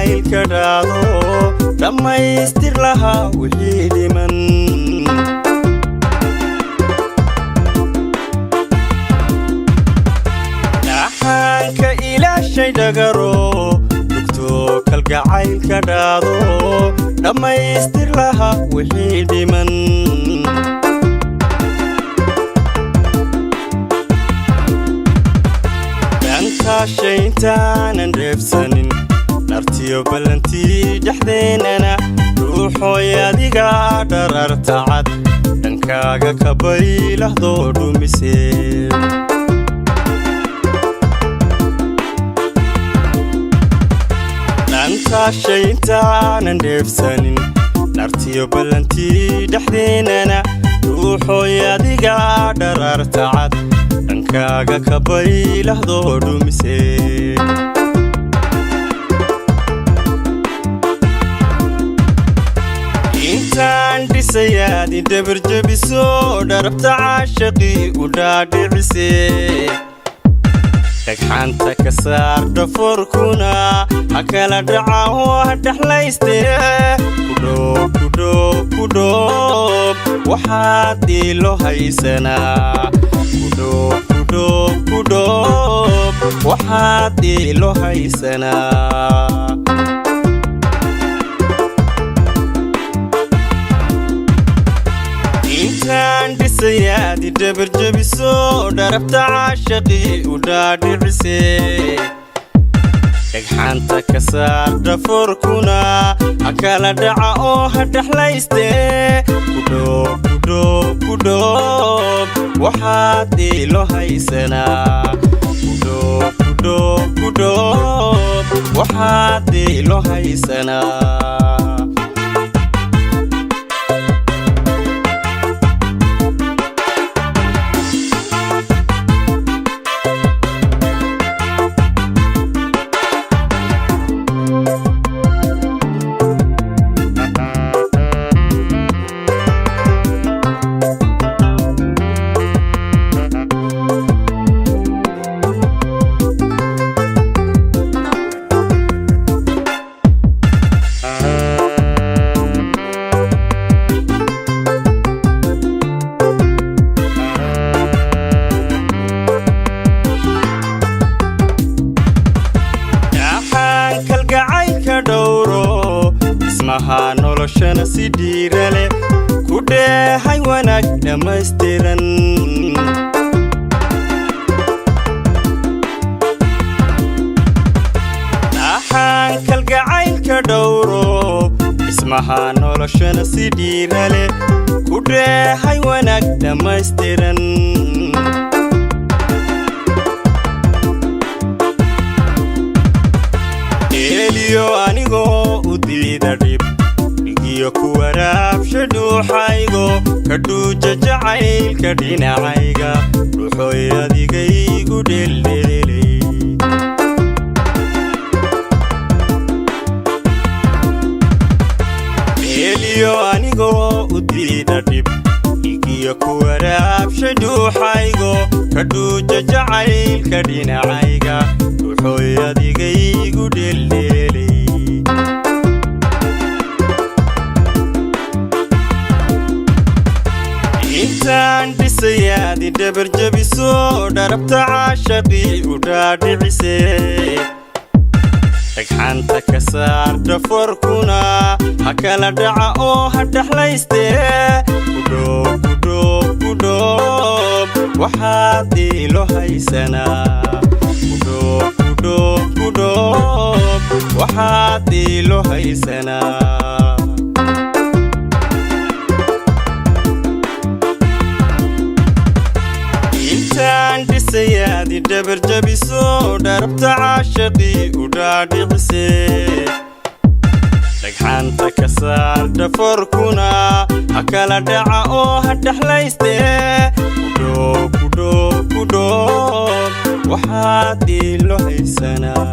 Kalgacaylka dhaado, dhammaystir lahaa wixii dhiman. Dhaxaanka ilaashay dhagaro, dhugto kalgacaylka dhaado, dhammaystir lahaa wixii dhiman. Dhantaasha intaanan dheebsanin, dhartiyo ballantii dhexdeennana, ruuxooy adiga dharartacad dhankaaga kabaylahdoo dhumise. Dhantaasha intaanan dheebsanin, dhartiyo ballantii dhexdeennana, ruuxooy adiga dharartacad dhankaaga kabaylahdoo dhumise. Intaan dhisayaadi dhabarjebiso, dharabta caashaqii u dhaadhicise. Dhagxaanta ka saar dhafoorkuna ha kala dhaca oo ha dhexlayste. Kudhoob, kudhoob, kudhoob, waxaad iilo haysanaa. Kudhoob, kudhoob, kudhoob, waxaad iilo haysanaa. Intaan dhisayaadi dhabarjebiso, dharabta caashaqii u dhaadhicise. Dhagxaanta ka saar dhafoorkuna ha kala dhaca oo ha dhexlayste. Kudhoob, kudhoob, kudhoob, waxaad iilo haysanaa. Kudhoob, kudhoob, kudhoob, waxaad iilo haysanaa. Dhaxaan kalgacaylka dhowro, dhismaha noloshana si dhiira leh ku dheehay wanaag dhammaystiran. Dhaxaan kalgacaylka dhowro, dhismaha noloshana si dhiira leh ku dheehay wanaag dhammaystiran. Eeliyo anigoo u diida dhib, dhigiyo ku waraabsha dhuuxaygo, ka dhuuja jacaylka dhinacayga, dhuuxooy adigaygu dheeldheelay. Eeliyo anigoo u diida dhib, dhigiyo ku waraabsha dhuuxaygo, ka dhuuja jacaylka dhinacayga, dhuuxooy adigaygu dheeldheelay. Intaan dhisayaadi dhabarjebiso, dharabta caashaqii u dhaadhicise. Dhagxaanta ka saar dhafoorkuna ha kala dhaca oo ha dhexlayste. Kudhoob, kudhoob, kudhoob, waxaad iilo haysanaa. Kudhoob, kudhoob, kudhoob, waxaad iilo haysanaa. Intaan dhisayaadi dhabarjebiso, dharabta caashaqii u dhaadhicise. Dhagxaanta ka saar dhafoorkuna ha kala dhaca oo ha dhexlayste. Kudhoob, kudhoob, kudhoob, waxaad iilo haysanaa.